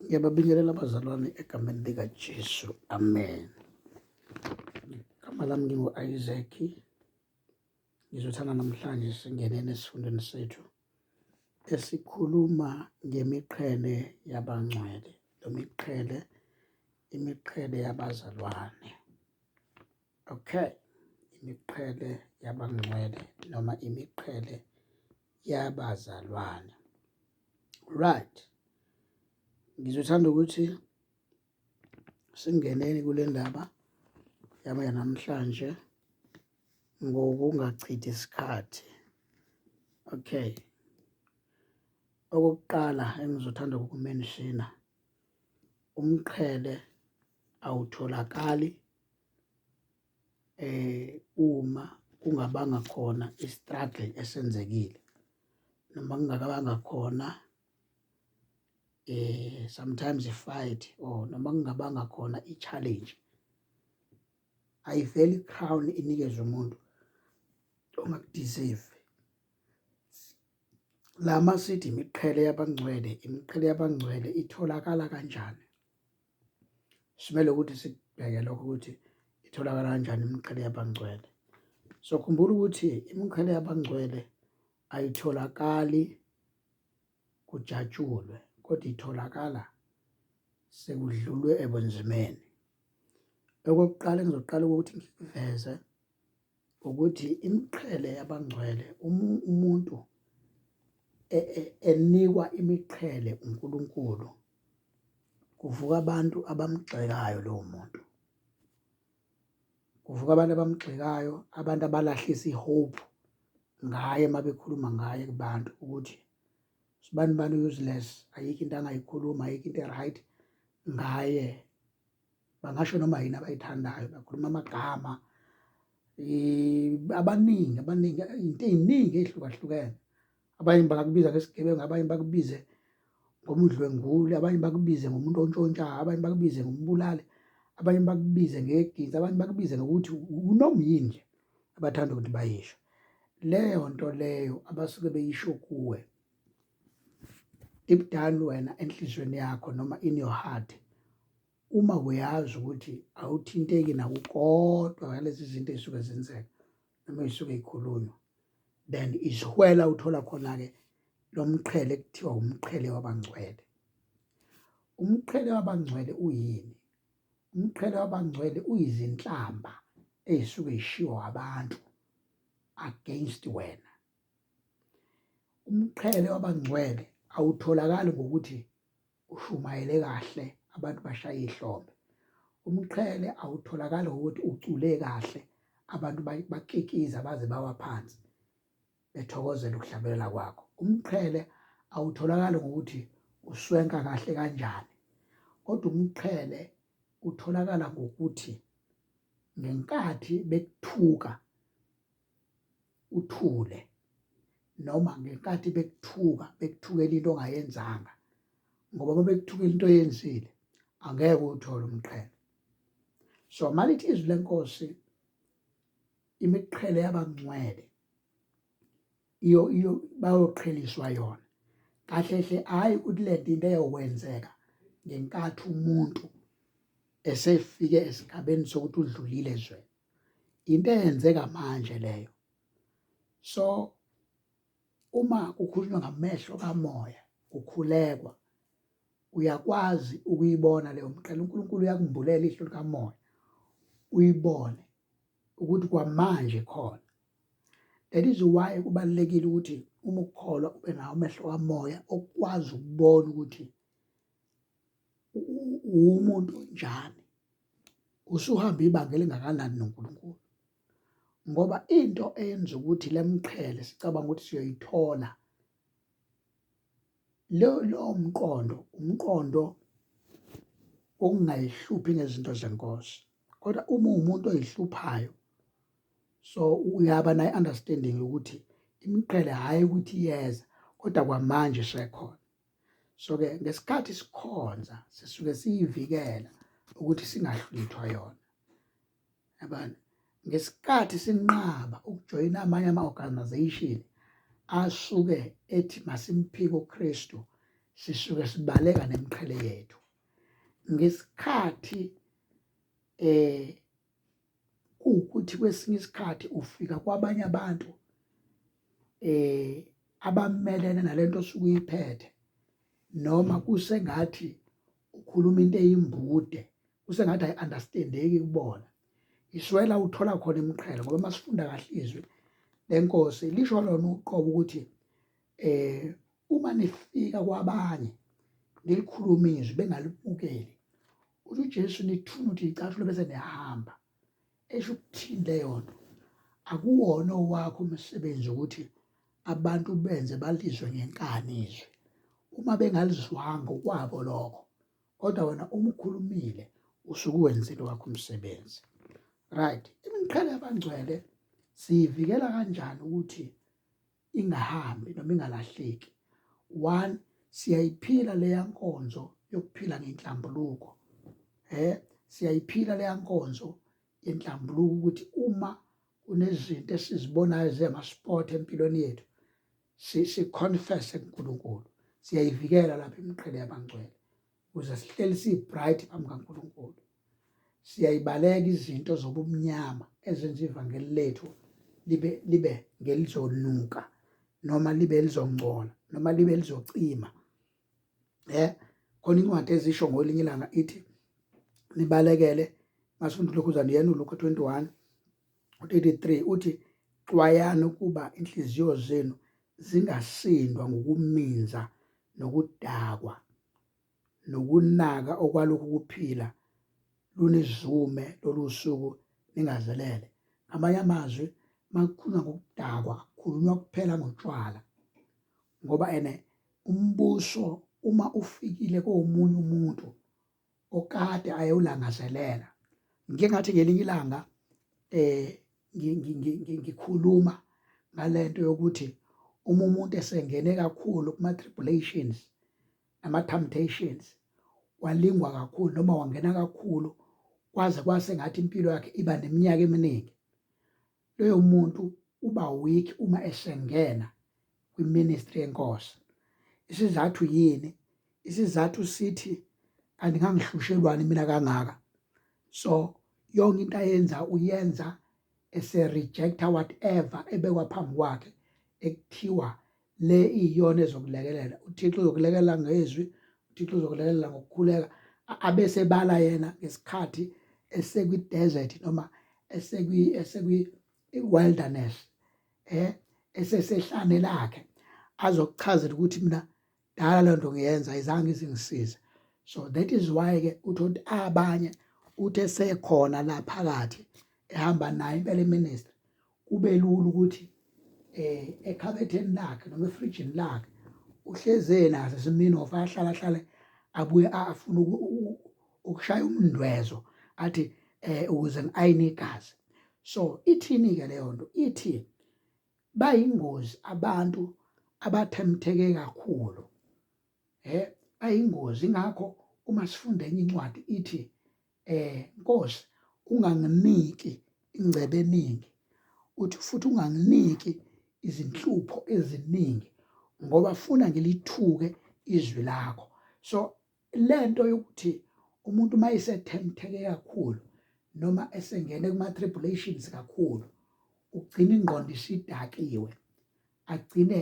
Ngiyababingelela abazalwane egameni likaJesu. Amen. Igama lami ngingu-Isaac. Ngizothanda namhlanje singenene esifundweni sethu esikhuluma ngemiqhele yabangcwele. Lo miqhele imiqhele yabazalwane. Okay. Imiqhele yabangcwele noma imiqhele yabazalwane. Right. Ngizothanda ukuthi singeneni kule ndaba yami yanamhlanje ngokungachithi isikhathi. Okay. Okokuqala engizothanda ukukumenshina umqhele awutholakali uma kungabanga khona i-struggle esenzekile noma kungakabanga khona sometimes i-fight or noma kungabanga khona i-challenge. Ayiveli i-crown inikezwe umuntu ongaku-deserve. La masithi imiqhele yabangcwele, imiqhele yabangcwele itholakala kanjani? Simele ukuthi sikubheke lokho ukuthi itholakala kanjani imiqhele yabangcwele. So khumbula ukuthi imiqhele yabangcwele ayitholakali kujatshulwe kodwa itholakala sekudlulwe ebunzimeni. Okokuqala engizoqala ukuthi ngikuveze ukuthi imiqhele yabangcwele umuntu e, e, enikwa imiqhele uNkulunkulu kuvuka abantu abamgxekayo lowo muntu kuvuka abantu abamgxekayo abantu abalahlisa ihope ngaye uma bekhuluma ngaye kubantu ukuthi sibani bani useless ayikho into angayikhuluma ayikho into e-right ngaye bangasho noma yini abayithandayo bakhuluma amagama abaningi abaningi into ey'ningi ey'hlukahlukene abanye bangakubiza ngesigebengu abanye bakubize ngomdlwenguli abanye bakubize ngomuntu ontshontshayo abanye bakubize ngombulali abanye bakubize ngeginsi abanye bakubize ngokuthi unoma yini nje abathanda ukuthi bayisho leyo nto leyo abasuke beyisho kuwe deep down wena enhliziyweni yakho noma in your heart uma uyazi ukuthi awuthinteki nakukodwa ngalezi zinto ezisuke zenzeka noma ezisuke zikhulunywa then isihwela uthola khona-ke lo mqhele kuthiwa umqhele wabangcwele. Umqhele wabangcwele uyini? Umqhele wabangcwele uyizinhlamba ey'suke y'shiwo abantu against wena. Umqhele wabangcwele awutholakali ngokuthi ushumayele kahle abantu bashaye ihlombe. Umqhele awutholakali ngokuthi ucule kahle abantu bakikiza baze bawa phansi bethokozela ukuhlabelela kwakho. Umqhele awutholakali ngokuthi uswenka kahle kanjani, kodwa umqhele utholakala ngokuthi ngenkathi bekuthuka uthule noma ngenkathi bekuthuka bekuthukela into ongayenzanga ngoba uma bekuthukela into oyenzile angeke uwuthole umqhele so malithi izwi lenkosi imiqhele yabangcwele iyo iyo bayoqheliswa yona kahle hle hayi ukuthi lento into eyokwenzeka ngenkathi umuntu esefike esigabeni sokuthi udlulile ezweni into eyenzeka manje leyo so uma kukhulunywa ngamehlo kamoya kukhulekwa uyakwazi ukuyibona leyo mqhele uNkulunkulu uyakumbulela ihlo likamoya uyibone ukuthi kwamanje khona that is why kubalulekile ukuthi uma ukukholwa ube nawo amehlo kamoya okwazi ukubona ukuthi umuntu onjani usuhamba ibanga elingakanani noNkulunkulu ngoba into eyenza ukuthi lemqhele sicabanga ukuthi siyoyithola lo lo mqondo umqondo okungayihluphi ngezinto zenkosi kodwa uma uwumuntu oyihluphayo so uyaba nayo understanding ukuthi imiqhele hhayi ukuthi iyeza kodwa kwamanje sekhona so ke ngesikhathi sikhonza sisuke siyivikela ukuthi singahlwithwa yona yabona ngesikhathi sinqaba ukujoyina amanye ama-organization asuke ethi masimphike uKristu. Sisuke sibaleka nemiqhele yethu. Ngesikhathi kuwukuthi kwesinye isikhathi ufika kwabanye abantu abamelene nalento osuke uyiphethe noma kusengathi ukhuluma into eyimbude kusengathi ayi-understandeki kubona iswela uthola khona imiqhele ngoba uma sifunda kahle izwi lenkosi lisho lona uqobo ukuthi uma nifika kwabanye nilikhuluma izwi bengalimukeli uthi uJesu nithuna uthi icathulo bese niyahamba esho ukuthini leyo nto akuwona owakho umsebenzi ukuthi abantu benze balizwe ngenkani izwi uma bengalizwanga okwabo lokho kodwa wena uma ukhulumile usuke uwenzile wakho umsebenzi right imiqhele yabangcwele siyivikela kanjani ukuthi ingahambi noma ingalahleki one siyayiphila leya nkonzo yokuphila ngenhlambuluko siyayiphila leya nkonzo yenhlambuluko ukuthi uma kunezinto esizibonayo zema-sport empilweni yethu si-confesse kuNkulunkulu siyayivikela lapha imiqhele yabangcwele ukuze sihleli siyi-bright phambi kaNkulunkulu siyayibaleka izinto zobumnyama ezenza ivangeli lethu libe libe ngelizonuka noma libe lizongcola noma libe lizocima khona incwadi ezisho ngolinye ilanga ithi nibalekele masifunda lokhu uzana yena uLuka 21 33 uthi xwayani ukuba inhliziyo zenu zingasindwa ngokuminza nokudakwa nokunaka okwalokhu kuphila lunizume lolu suku ningazelele. Ngamanye amazwi makukhulunywa ngokudakwa kukhulunywa kuphela ngotshwala ngoba ene umbuso uma ufikile komunye umuntu okade ayewulangazelela ngike ngathi ngelinye ilanga ngikhuluma ngalento yokuthi uma umuntu esengene kakhulu kuma tribulations nama temptations walingwa kakhulu noma wangena kakhulu kwaze kwase ngathi impilo yakhe iba neminyaka eminingi loyo muntu uba weak uma esengena kwiministry yenkosi isizathu yini isizathu sithi kanti ngangihlushelwani mina kangaka so yonke into ayenza uyenza ese rejecta whatever ebekwa phambi kwakhe ekuthiwa le iyona ezokulekelela uThixo uzokulekelela ngezwi uThixo uzokulekelela ngokukhuleka abese bala yena ngesikhathi esekwi desert noma esekwi esekwi wilderness esesehlane lakhe azokuchazela ukuthi mina dala le nto ngiyenza ayizange izingisize so that is why ke uthi ukuthi abanye uthi esekhona la phakathi ehamba naye impela iministry kube lula ukuthi ekhabetheni lakhe noma efrijini lakhe uhleze naso simini of ahlala ahlale abuye afuna ukushaya umndwezo athi ukuze ngiayine igazi so ithini ke leyo nto ithi bayingozi abantu abathemtheke kakhulu bayingozi ingakho uma sifunda enye incwadi ithi Nkosi unganginiki ingcebo eningi uthi futhi unganginiki izinhlupho eziningi ngoba funa ngilithuke izwi lakho so lento yokuthi umuntu mayisethemtheke kakhulu noma esengene kuma tribulations kakhulu ugcina ingqondo isidakiwe agcine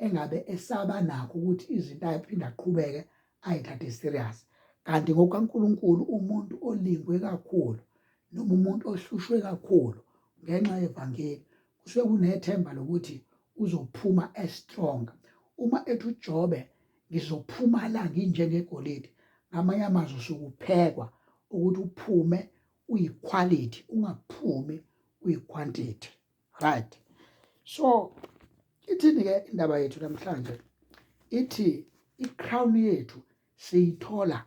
engabe esaba nakho ukuthi izinto aphinde aqhubeke ayithathe serious kanti ngokukaNkuluNkulu umuntu olingwe kakhulu noma umuntu ohlushwe kakhulu ngenxa yevangeli kusuke kunethemba lokuthi uzophuma estrong uma ethi uJobe ngizophuma la nginjengegolide ngamanye amazwi usukuphekwa ukuthi uphume uyiquality ungaphumi uyiquantity right so ithini ke indaba yethu namhlanje ithi icrown yethu siyithola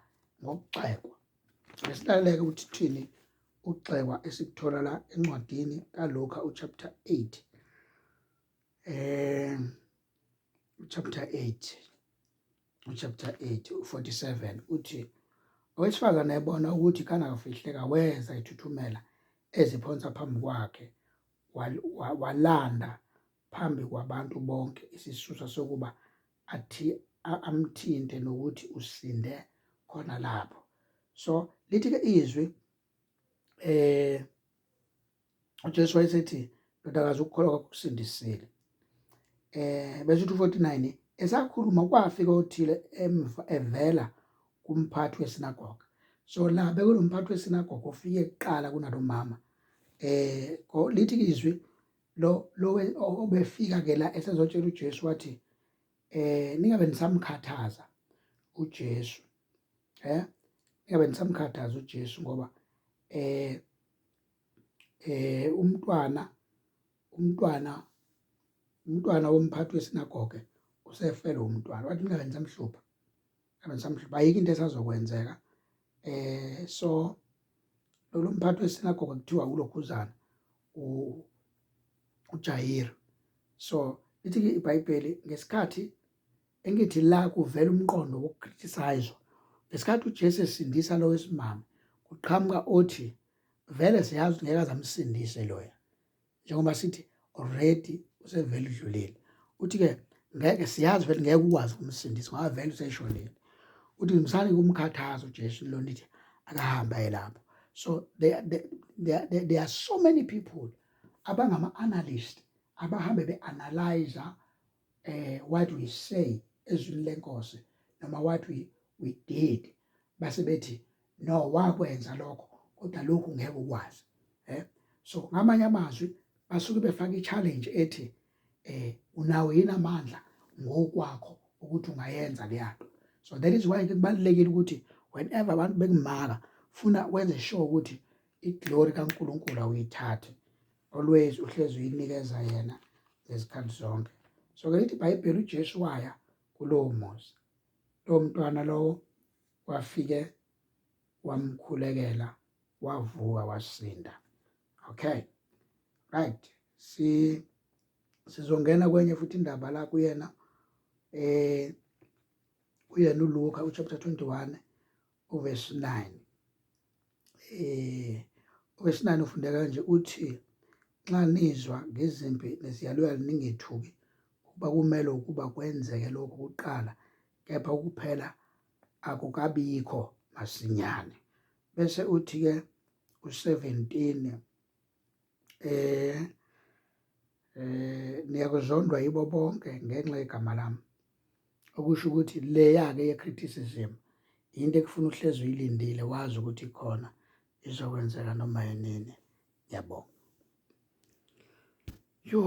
ngokugxekwa esilaleke ukuthi thini ukugxekwa esikuthola la encwadini kaLuka uchapter 8 uchapter 8 uchapter 8 u47 uthi owesifazane ebona ukuthi kanakafihleka weza ethuthumela eziphonsa phambi kwakhe walanda phambi kwabantu bonke isisusa sokuba athi amthinte nokuthi usinde khona lapho. So lithi ke izwi uJesu wayesethi, ndodakazi, ukukholwa kwakho kusindisile. Bese uthi 49 esakhuluma kwafika othile emva evela kumphathi wesinagoga. So la bekunomphathi wesinagoga ofike kuqala kunalomama. Lithi izwi lo obefika ke la esezotshela uJesu wathi, ningabe nisamkhathaza uJesu, ningabe nisamkhathaza uJesu ngoba umntwana womphathi wesinagoge usefele umntwana. Wathi ningabe nisamhlupha, ningabe nisamhlupha, ayikho into esazokwenzeka. So lo mphathi wesinagoge kuthiwa ulokhuzana uJayiru. So lithi ke iBhayibheli, ngesikhathi engithi la kuvela umqondo wokucriticize, ngesikhathi uJesu esindisa lo wesimame, kuqhamuka othi vele siyazi ngeke azamsindise loya, njengoba sithi already usevele udlulile. Uthi ke ngeke, siyazi vele ngeke ukwazi ukumsindisa ngoba vele useshonile. Uthi ngisani kumkhathaza uJesu lo, nithi akahambe aye lapho. So there are so many people abangama-analyst abahambe be-analyze what we say ezwini lenkosi noma what we did, base bethi no, wakwenza lokho kodwa lokhu ngeke ukwazi. So ngamanye amazwi basuke befaka i-challenge ethi unawo yini amandla ngokwakho ukuthi ungayenza leyanto. So that is why kubalulekile ukuthi whenever abantu bekumaka, funa wenze sure ukuthi iglory kaNkuluNkulu awuyithathi, always uhlezi uyinikeza yena ngezikhathi zonke. So ke lithi iBhayibheli uJesu waya kulowo muzi, lowo mntwana lowo wafike wamkhulekela, wavuka, wasinda. Okay, right, si sizongena kwenye futhi indaba la kuyena uLuka uchapter 21 uverse 9. Uverse 9 ufundeka kanje, uthi, nxa nizwa ngezimpi neziyaluyalu, ningethuki, ukuba kumele ukuba kwenzeke lokhu kuqala, kepha ukuphela akukabikho masinyane. Bese uthi ke u17 niyakuzondwa yibo bonke ngenxa yegama lami, okusho ukuthi leya ke ye-criticism into ekufuna uhlezi uyilindile, wazi ukuthi ikhona, izokwenzeka noma yinini. Ngiyabonga. Yo.